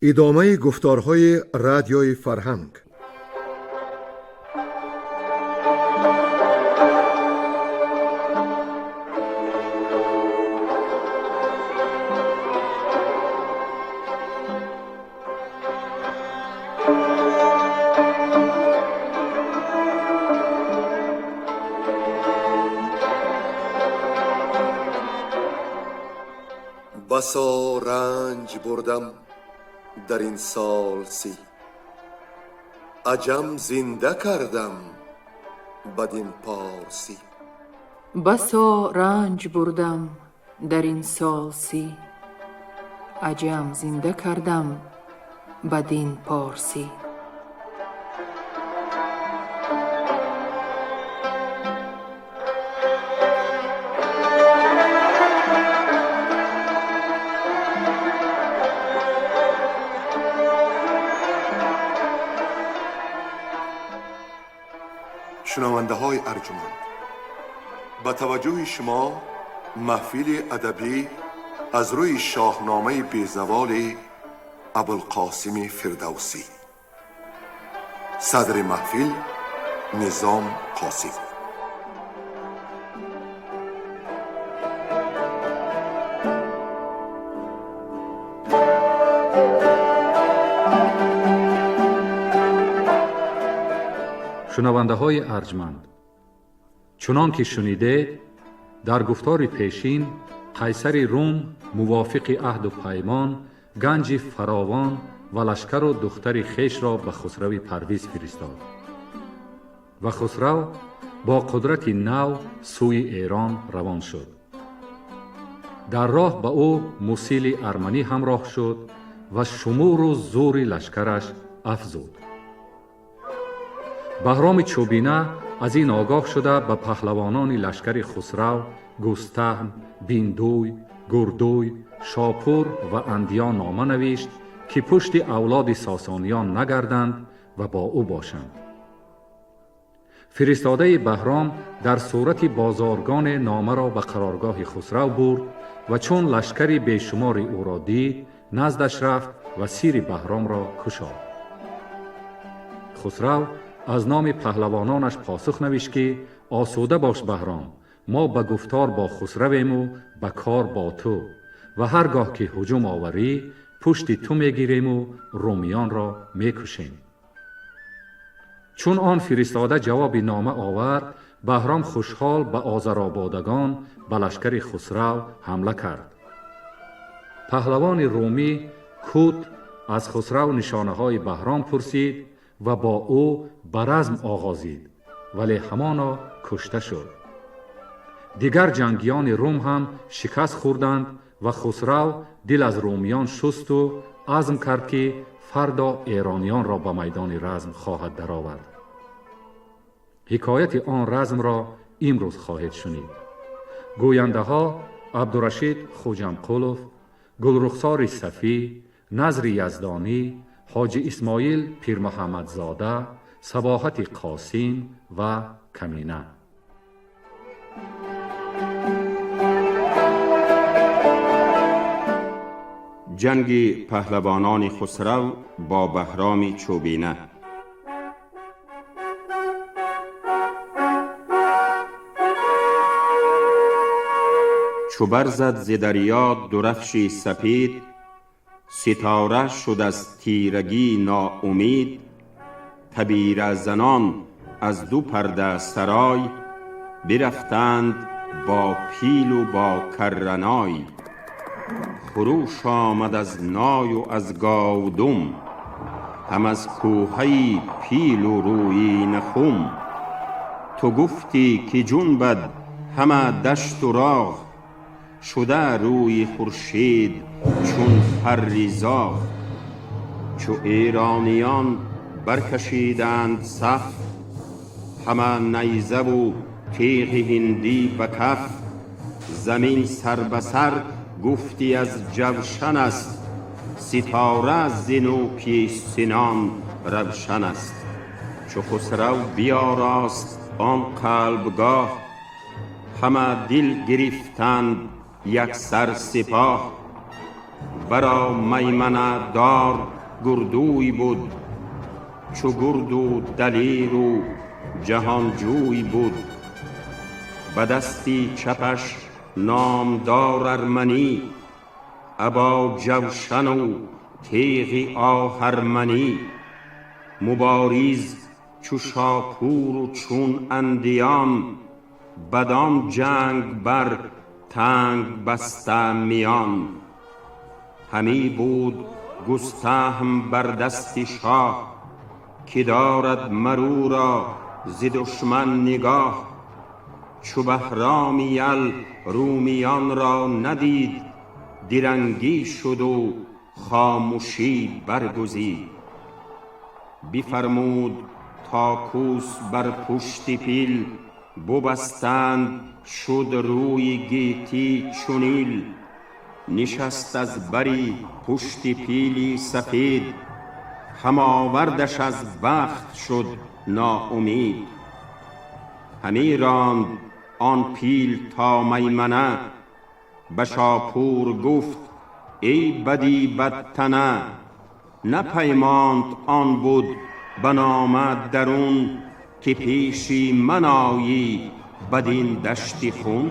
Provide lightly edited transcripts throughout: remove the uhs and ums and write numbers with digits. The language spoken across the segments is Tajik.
Идомаи гуфторҳои Радиои Фарҳанг. Басо ранҷ бурдам дар ин сол 30, аҷам зинда кардам бадин порсӣ. Басо ранҷ бурдам дар ин сол 30, аҷам зинда кардам бадин порсӣ. Шунавандаҳои арҷуманд, ба таваҷҷӯҳи шумо маҳфили адабӣ аз рӯи шоҳномаи безаволи Абулқосими Фирдавсӣ. Садри маҳфил Низом Қосим. Шунавандаҳои арҷманд, чунон ки шунидед, дар гуфтори пешин қайсари Рум мувофиқи аҳду паймон ганҷи фаровон ва лашкару духтари хешро ба Хусрави Парвиз фиристод ва Хусрав бо қудрати нав сӯи Эрон равон шуд. Дар роҳ ба ӯ Мусили арманӣ ҳамроҳ шуд ва шумуру зури лашкараш афзуд. Баҳроми Чӯбина аз ин огоҳ шуда ба паҳлавонони лашкари Хусрав Густаҳм, Биндуй, Гурдуй, Шопур ва Андиён нома навишт, ки пушти авлоди сосониён нагарданд ва бо ӯ бошанд. Фиристодаи Баҳром дар сурати бозоргоне номаро ба қароргоҳи Хусрав бурд ва чун лашкари бешумори ӯро дид, наздаш рафт ва сири Баҳромро кушод. Хусрав аз номи паҳлавононаш посух навишт, ки осуда бош, Баҳром, мо ба гуфтор бо Хусравему ба кор бо ту ва ҳар гоҳ ки ҳуҷум оварӣ, пушти ту мегирему румиёнро мекушем. Чун он фиристода ҷавоби нома овард, Баҳром хушҳол ба озарободагон ба лашкари Хусрав ҳамла кард. Паҳлавони румӣ Кут аз Хусрав нишонаҳои Баҳром пурсид ва бо ӯ ба разм оғозид, вале ҳамоно кушта шуд. Дигар ҷангиёни Рум ҳам шикаст хӯрданд ва Хусрав дил аз румиён шусту азм кард, ки фардо эрониёнро ба майдони разм хоҳад даровард. Ҳикояти он размро имрӯз хоҳед шунид. Гӯяндаҳо Абдурашид Хуҷамқулов, Гулрухсори Сафӣ, Назри Яздонӣ, Ҳоҷи Исмоил Пирмуҳаммадзода, Сабоҳати Қосим ва Камина. Ҷанги паҳлавонони Хусрав бо Баҳроми Чӯбина. Чу барзад зи дарё дурафши сапед, ситора шуд аз тирагӣ ноумед, табира занон аз ду парда сарой бирафтанд бо пилу бо карраной. Хуруш омад аз ною аз говдум, ҳам аз кӯҳаи пилу рӯи нахум. Ту гуфтӣ ки ҷунбад ҳама дашту роғ, шуда рӯи хуршед чун фарри зоғ. Чу эрониён баркашиданд саф, ҳама найзаву теғи ҳиндӣ ба каф. Замин сар ба сар гуфтӣ аз ҷавшан аст, ситора зину пешсинон равшан аст. Чу Хусрав биёрост он қалбгоҳ, ҳама дил гирифтанд яксар сипоҳ. Варо маймана дор гурдуй буд, чу гурду далеру ҷаҳонҷӯй буд. Ба дасти чапаш номдор арманӣ, або ҷавшану теғи оҳарманӣ. Мубориз чу Шопуру чун Андиён, бадон ҷанг бар танг баста миён. Ҳамӣ буд Густаҳм бар дасти шоҳ, ки дорад мар ӯро зи душман нигоҳ. Чу Баҳроми ял румиёнро надид, дирангӣ шуду хомӯшӣ баргузид. Бифармуд то кӯс бар пушти пил бубастанд, шуд рӯи гетӣ чу нил. Нишаст аз бари пушти пили сафед, ҳамовардаш аз бахт шуд ноумед. Ҳамӣ ронд он пил то Маймана, ба Шопур гуфт: эй бади бадтана, на паймонт он буд ба нома дарун, ки пеши ман оӣ бадин дашти хун?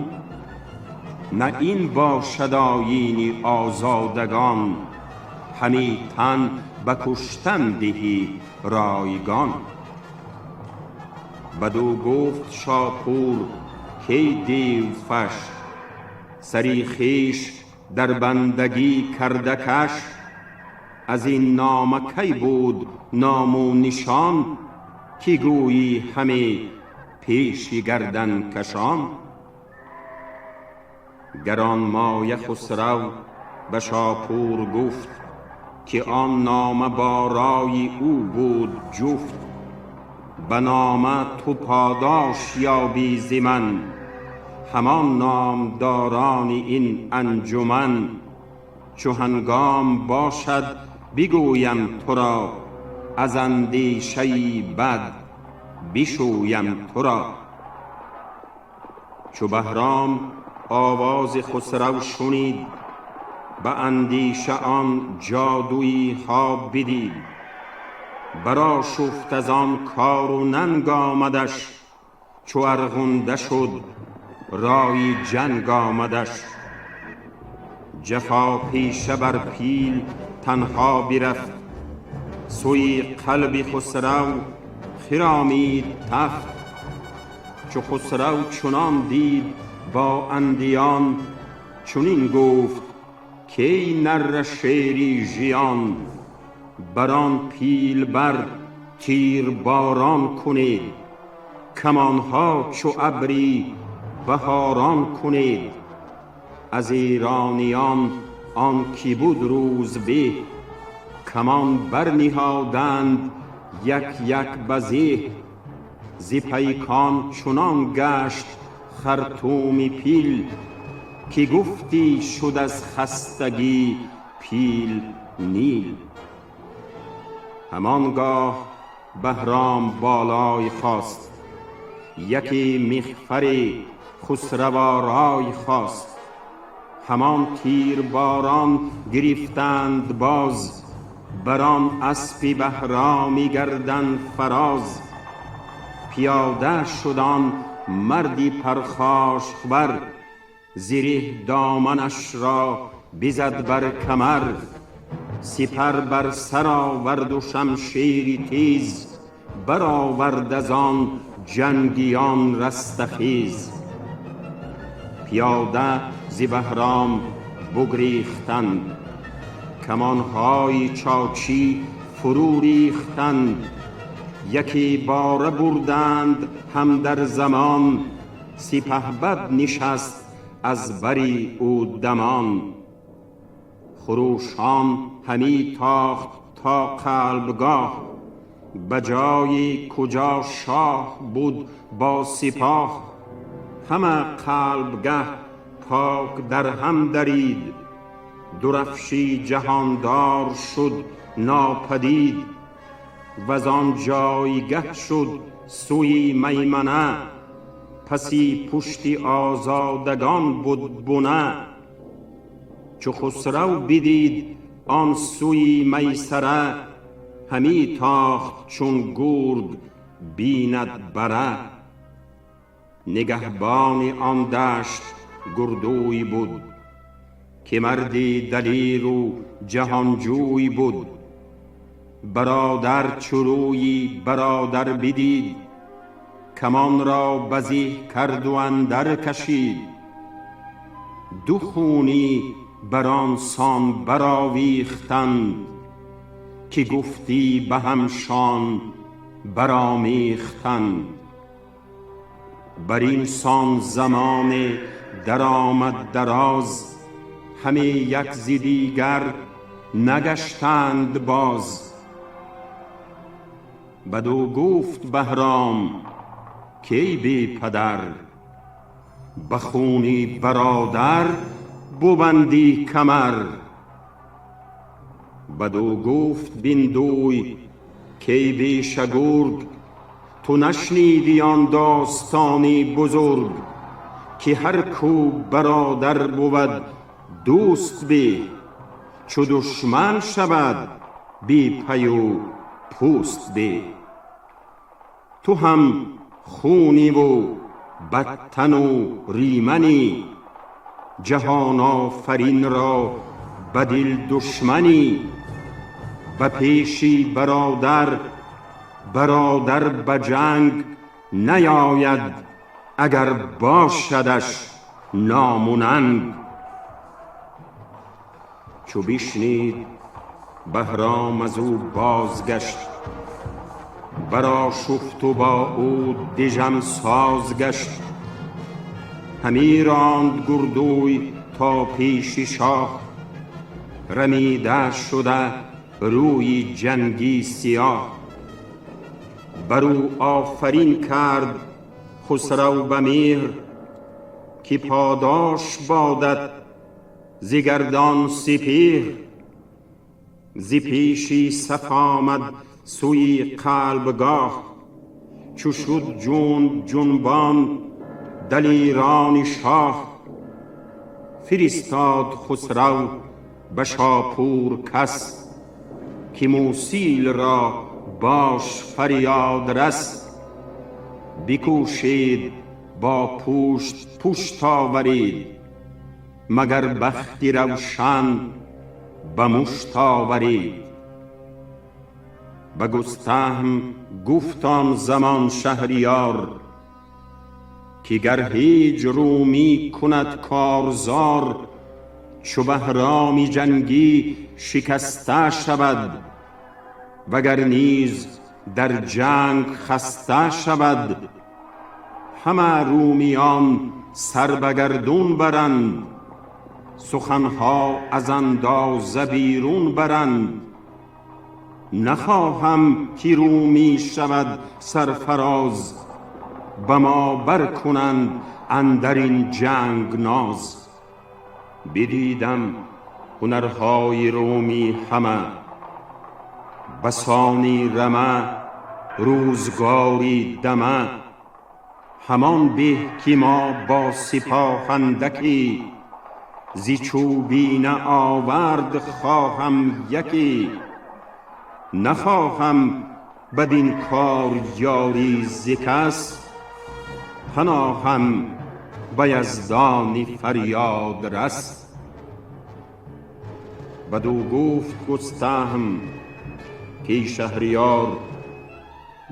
На ин бошад оини озодагон, ҳамӣ тан ба куштан диҳӣ ройгон. Бадӯ гуфт Шопур: кай девфаш, сари хеш дар бандагӣ карда каш? Аз ин нома кай буд ному нишон, ки гӯйӣ ҳаме пеши гарданкашон? Гаронмоя Хусрав ба Шопур гуфт, ки он нома бо рای ӯ буд ҷуфт: ба нома ту подош ёбӣ зи ман, ҳамон номдорони ин анҷуман. Чу ҳангом бошад, бигӯям туро, аз андешаи бад бишӯям туро. Чу Баҳром овози Хусрав шунид, ба андеша он ҷодуиҳо бидид. Барошуфт аз он кору нанг омадаш, чу арғунда шуд рای ҷанг омадаш. Ҷафо пеша бар пил танҳо бирафт, сӯи қалби Хусрав хиромид тафт. Чу Хусрав чунон дид бо Андиён, чунин гуфт: кай нарра шери жиён, бар он пил бар тирборон кунед, камонҳо чу абри баҳорон кунед. Аз эрониён он ки буд рӯзбеҳ, камон барниҳоданд як як ба зеҳ. Зи пайкон чунон гашт хартуми пил, ки гуфтӣ шуд аз хастагӣ пил нил. Ҳамон гоҳ Баҳром болой хост, яке михфаре хусраварой хост. Ҳамон тирборон гирифтанд боз, бар он аспи Баҳроми гардан фароз. Пиёда шуд он марди пархошхбар, зиреҳ доманашро бизад бар камар. Сипар бар сар оварду шамшери тез, баровард аз он ҷангиён растахез. Пиёда зи Баҳром бугрехтанд, камонҳои чочӣ фурӯ рехтанд. Яке бора бурданд ҳам дар замон, сипаҳбад нишаст аз бари ӯ дамон. Хурӯшон ҳамӣ тохт то қалбгоҳ, ба ҷое куҷо шоҳ буд бо сипоҳ. Ҳама қалбгаҳ пок дар ҳам дарид, дурафши ҷаҳондор шуд нопадид. Ваз он ҷойгаҳ шуд сӯи Маймана, паси пушти озодагон буд буна. Чу Хусрав бидид он сӯи майсара, ҳамӣ тохт чун гург бинад бара. Нигаҳбони он дашт Гурдуй буд, ки марди далеру ҷаҳонҷӯй буд. Бародар чу рӯи бародар бидид, камонро базеҳ карду андар кашид. Ду хунӣ бар он сон баровехтанд, ки гуфтӣ ба ҳамшон баромехтанд. Бар ин сон замоне даромад дароз, ҳаме як зи дигар нагаштанд боз. Бадӯ гуфт Баҳром кай бе падар, ба хуни бародар бубандӣ камар. Бадӯ гуфт Биндуй кай бешагург, ту нашнидӣ он достони бузург, ки ҳар ку бародар бувад дӯст бе, чу душман шавад бе паю пӯст бе. Ту ҳам хуниву бадтану риманӣ, ҷаҳонофаринро ба дил душманӣ. Ба пеши бародар бародар ба ҷанг наёяд, агар бошадаш ному нанг. Чу бишнид Баҳром аз ӯ бозгашт, барошуфту бо ӯ дижам соз гашт. Ҳамӣ ронд Гурдуй то пеши шоҳ, рамида шуда рӯи ҷангӣ сиёҳ. Бар ӯ офарин кард Хусрав ба меҳр, ки подош бодат зи гардон сипеҳр. Зи пеши саф омад сӯи қалбгоҳ, чу шуд ҷунб ҷунбон далерони шоҳ. Фиристод Хусрав ба Шопур кас, ки Мусилро бош фарёд рас. Бикӯшед бо пушт пушт оваред, магар бахти равшан ба мушт оваред. Ба Густаҳм гуфт он замон шаҳриёр, ки гар ҳеҷ румӣ кунад корзор, чу Баҳроми ҷангӣ шикаста шавад, вагар низ дар ҷанг хаста шавад. Ҳама румиён сар ба гардун баранд, суханҳо аз андоза берун баранд. Нахоҳам ки румӣ шавад сарфароз, ба мо баркунанд андар ин ҷанг ноз. Бидидам ҳунарҳои румӣ ҳама, басони рама рӯзгори дама. Ҳамон беҳ ки мо бо сипоҳ андаке, зи чӯбина овард хоҳам яке. Нахоҳам бадин кор ёрӣ зи кас, паноҳам ба яздони фарёд рас. Бадӯ гуфт Густаҳм ки шаҳриёр,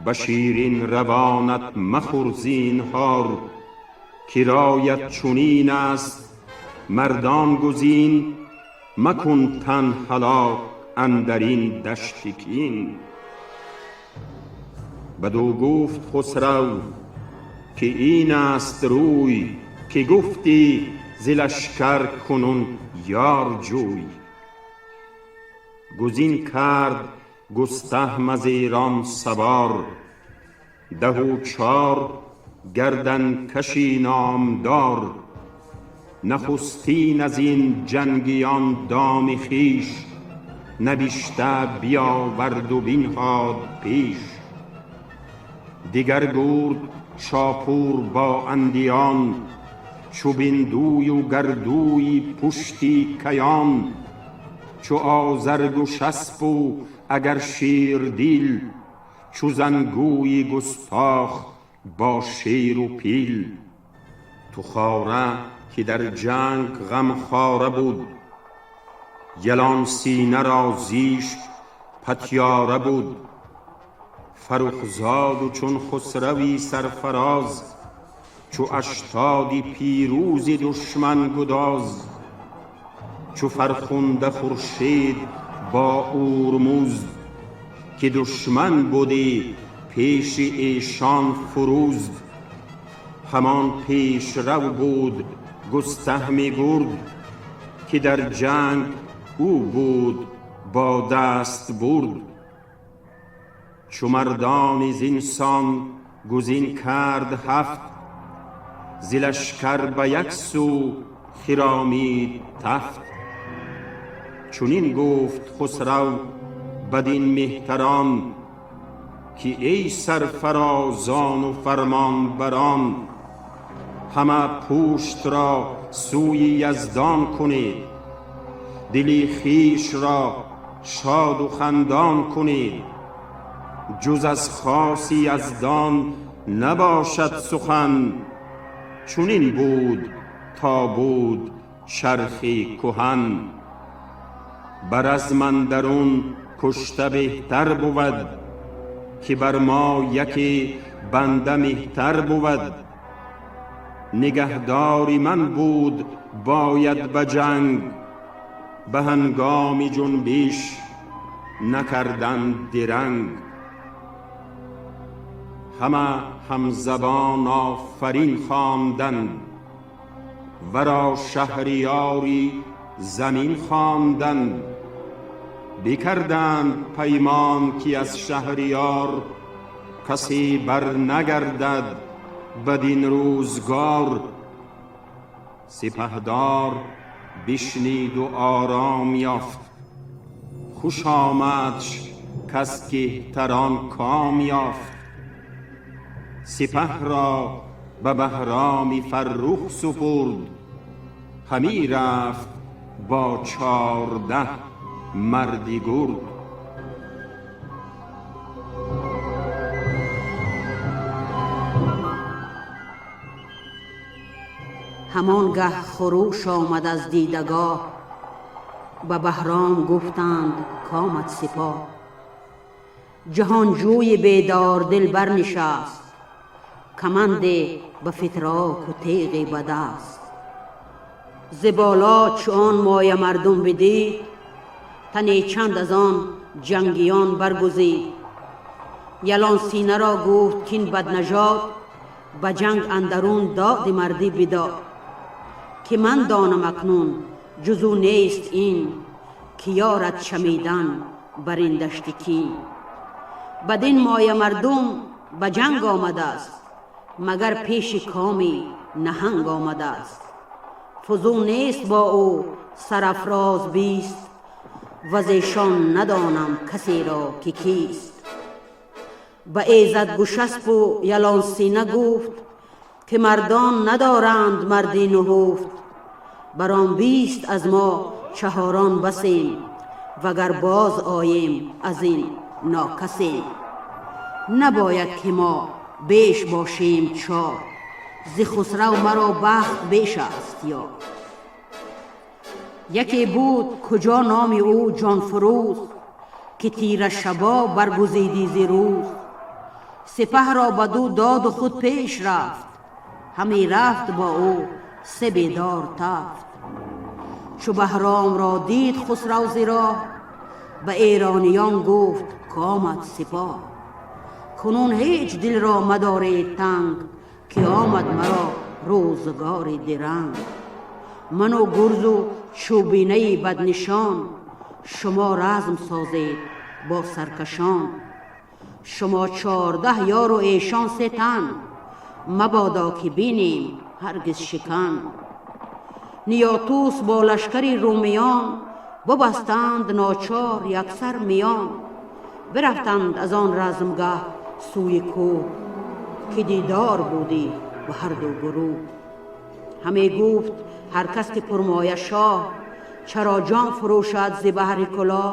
ба ширин равонат махӯр зинҳор, ки роят чунин аст мардон гузин, макун тан ҳалок андар ин дашти кин. Бадӯ гуфт Хусрав ки ин аст рӯй, ки гуфтӣ зи лашкар кунун ёр ҷӯй. Гузин кард Густаҳм аз Эрон савор, 14 гарданкаши номдор. Нахустин аз ин ҷангиён доми хеш, навишта биёварду бинҳод пеш. Дигар гурд Шопур бо андиён, Чу биндӯю гардӯи пушти каён, чу Озаргушаспу агар ширдил, чу зангӯи густох бо шеру пил. Ту хора ки дар ҷанг ғамхора буд, Ялон сина ро зиш патёра буд. Фаррухзоду чун Хусрави сарфароз, чу Аштоди пирӯзи душман гудоз, чу фархунда Хуршед бо Ӯрмузд, ки душман будӣ пеши эшон фурӯзд. Ҳамон пешрав буд Густаҳми гурд, ки дар ҷанг ӯ буд бо даст бурд. Чу мардони зинсон гузин кард ҳафт, зи лашкар ба як сӯ хиромид тафт. Чунин гуфт Хусрав бадин меҳтарон, ки эй сарфарозону фармонбарон, ҳама пушт ро сӯи Яздон кунед, дили хеш ро шоду хандон кунед. Ҷуз аз хоси Яздон набошад сухан, чунин буд то буд чархи куҳан. Бар аз мандарун кушта беҳтар бувад, ки бар мо яке банда меҳтар бувад. Нигаҳдори ман буд бояд ба ҷанг, ба ҳангоми ҷунбиш накардан диранг. Ҳама ҳамзабон офарин хонданд, варо шаҳриёри замин хонданд. Бикарданд паймон ки аз шаҳриёр касе бар нагардад бадин рӯзгор. Сипаҳдор бишниду ором ёфт, хуш омадш кас кеҳтарон ком ёфт. Сипаҳ ро ба Баҳроми фаррух супурд, ҳамӣ рафт бо 14 марди гурд. Ҳамон гаҳ хурӯш омад аз дидагоҳ, ба Баҳром гуфтанд کامد سپاه. جهانجوی بیدار دل برنشست، کمند به فتراک و تیغ به دست. ز بالا چو آن مایه مردم بدید، تنی چند از آن جنگیان برگزید. یلان سینه را گفت کاین بدنژاد، به جنگ اندرون داد مردی بداد. که من دانم اکنون جز او نیست این، که یارد چمیدن بر این دشت کین. بدین مایه مردم به جنگ آمده است، مگر پیش کامی نهنگ آمده است. فزون نیست با او سرافراز 20، وزیشان ندانم کسی را که کیست. به ایزد گشسپ و یلان سینه گفت، که مردان ندارند مردی نهفت. بر آن 20 از ما چهاران بسیم، وگر باز آییم از این ناکسیم. نباید که ما بیش باشیم چار، ز خسرو مرا بخت بیش است یار. یکی بود کجا نام او جان فروز، که تیره شبا برگزیدی ز روز. سپه را بدو داد و خود پیش رفت، همی رفت با او سه بیدار تفت. چو بهرام را دید خسرو ز راه، به ایرانیان گفت کآمد سپاه. کنون هیچ دل را مدارید تنگ، که آمد مرا روزگار درنگ. من و گرز و چوبینه بدنشان، شما رزم سازید با سرکشان. شما 14 یار و ایشان 3 تن، مبادا که بینیم هرگز شکن. نیاتوس با لشکر رومیان، ببستند ناچار یکسر میان. برفتند از آن رزمگه سوی کوه، که دیدار بودی به هر دو گروه. Ҳаме гуфт ҳар кас ки пурмоя шоҳ, чаро ҷон фурӯшад зи баҳри кулоҳ?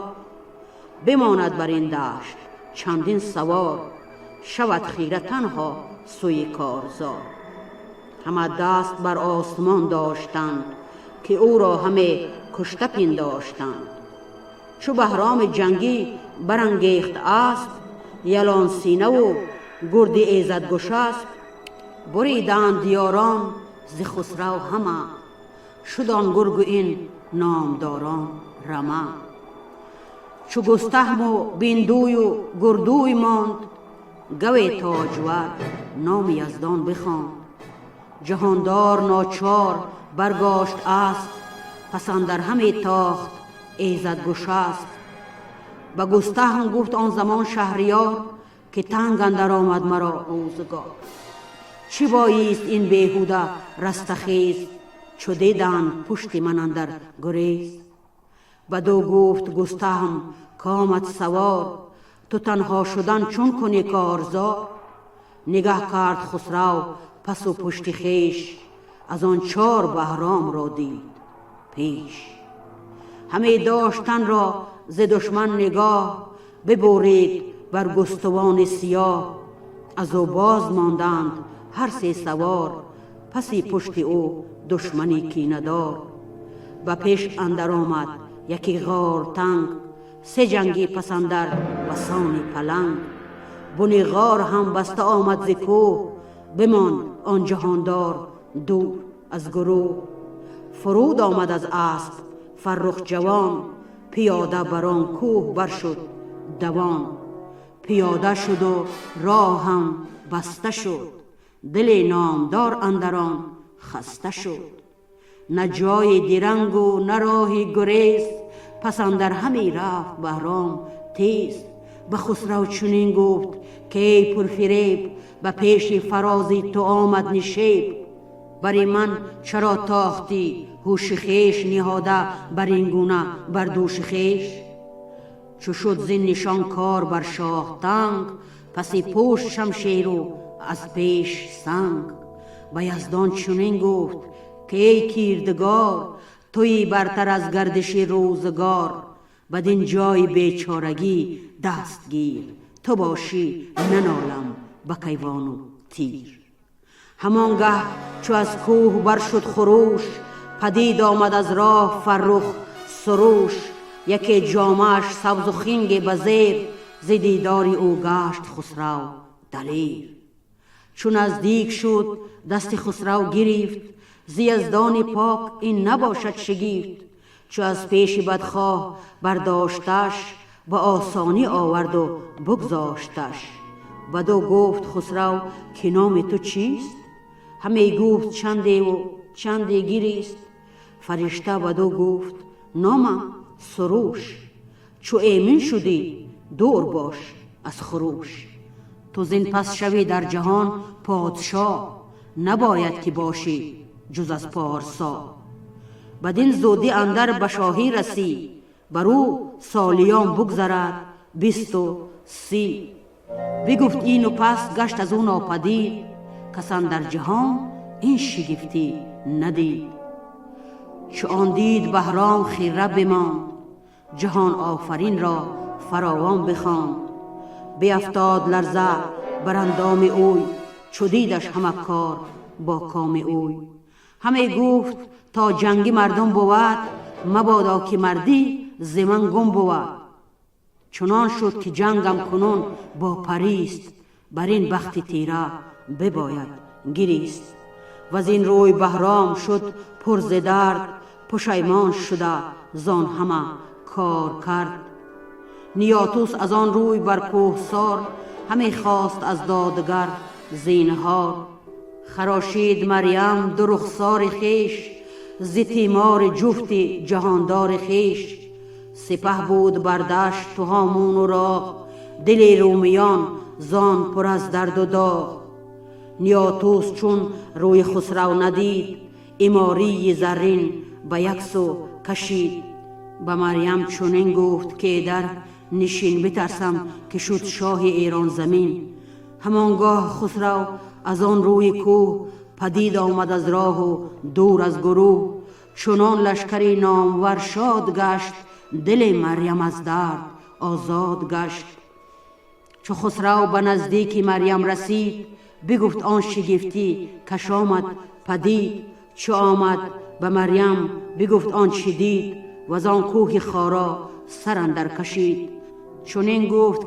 Бимонад бар ин дашт чандин савор, шавад хира танҳо сӯи корзор. Ҳама даст бар осмон доштанд, ки ӯро ҳаме кушта пиндоштанд. Чу Баҳроми ҷангӣ барангехт асп, ялон синаву гурди эзадгушасп, буриданд ёрон зи Хусрав ҳама, шуд он гургу ин номдорон рама. Чу Густаҳму Биндую Гурдуй монд, гаве тоҷвар номи Яздон бихонд. Ҷаҳондор ночор баргошт асп, пас андар ҳаме тохт эзадгушасп. Ба Густаҳм гуфт он замон шаҳриёр, ки танг андар омад маро рӯзгор. Чӣ боист ин беҳуда растахез, чу диданд пушти ман андар гурез? Бадӯ гуфт Густаҳм комад савор, ту танҳо шудан чун кунӣ корзор? Нигаҳ кард Хусрав пасу пушти хеш, аз он чор Баҳромро дид пеш. Ҳаме доштанро зи душман нигоҳ, бибурид бар густувони сиёҳ. Аз ӯ боз монданд ҳар се савор, паси пушти ӯ душмани кинадор. Ба пеш андар омад яке ғор танг, се ҷангӣ пас андар басони паланг. Буни ғор ҳам баста омад зи кӯҳ, бимонд он ҷаҳондор дур аз гурӯҳ. Фуруд омад аз асп фаррух ҷавон, пиёда бар он кӯҳ баршуд давон. Пиёда шуду роҳ ҳам баста шуд, дили номдор андар он хаста шуд. На ҷои дирангу на роҳи гурез, пас андар ҳаме рафт Баҳром тез. Ба Хусрав чунин гуфт ки эй пурфиреб, ба пеши фарози ту омад нишеб. Бари ман чаро тохтӣ ҳуши хеш, ниҳода бар ин гуна бар дӯши хеш? Чу шуд зин нишон кор бар шоҳ танг, паси пушт шамшеру аз пеш санг. Ба Яздон чунин гуфт ки эй кирдигор, туи бартар аз гардиши рӯзгор. Бадин ҷои бечорагӣ даст гир, ту бошӣ нанолам ба кайвону тир. Ҳамон гаҳ чу аз кӯҳ баршуд хуруш, падид омад аз роҳ фаррух суруш. Яке ҷомааш сабзу хинге ба зер, зи дидори ӯ гашт Хусрав далер. Чу наздик шуд дасти Хусрав гирифт, зи Яздони пок ин набошад шигифт. Чу аз пеши бадхоҳ бардошташ, ба осонӣ оварду бигзошташ. Бадӯ гуфт Хусрав ки номи ту чист? Ҳаме гуфт чандеву чанде гирист. Фаришта бадӯ гуфт номам Суруш, чу эмин шудӣ дур бош аз хуруш. Ту зин пас шавӣ дар ҷаҳон подшоҳ, набояд ки бошӣ ҷуз аз порсо. Бадин зудӣ андар ба шоҳӣ расӣ, бар ӯ солиён бугзарад 20 у 30. Бигуфт ину пас гашт аз ӯ нопадид, кас андар ҷаҳон ин шигифтӣ надид. Чу он дид Баҳром хира бимонд, ҷаҳон офаринро фаровон бихонд. Биафтод ларза бар андоми ӯй, чу дидаш ҳама кор бо коми ӯй. Ҳаме гуфт то ҷангӣ мардум бувад, мабодо ки мардӣ зи ман гум бувад. Чунон шуд ки ҷангам кунун бо парист, бар ин бахти тира бибояд гирист. Ваз ин рӯй Баҳром шуд пур зи дард, пушаймон шуда зон ҳама кор кард. Ниётус аз он рӯй бар кӯҳсор, ҳаме хост аз додгар зинҳор. Харошид Марьям ду рухсори хеш, зи тимори ҷуфти ҷаҳондори хеш. Сипаҳ буд бар дашт ту ҳомуну роғ, дили румиён зон пур аз дарду доғ. Ниётус чун рӯи Хусрав надид, имории заррин ба як сӯ кашид. Ба Марьям чунин гуфт ки дар нишин, битарсам ки шуд шоҳи Эрон замин. Ҳамон гоҳ Хусрав аз он рӯи кӯҳ Падид омад аз роҳу дур аз гурӯҳ. Чунон лашкари номвар шод гашт, дили Марьям аз дард озод гашт. Чу Хусрав ба наздики Марьям расид, бигуфт он шигифтӣ каш омад падид. Чу омад ба Марьям, бигуфт он чи дид, ваз он кӯҳи хоро сар андар кашид. Чунин гуфт.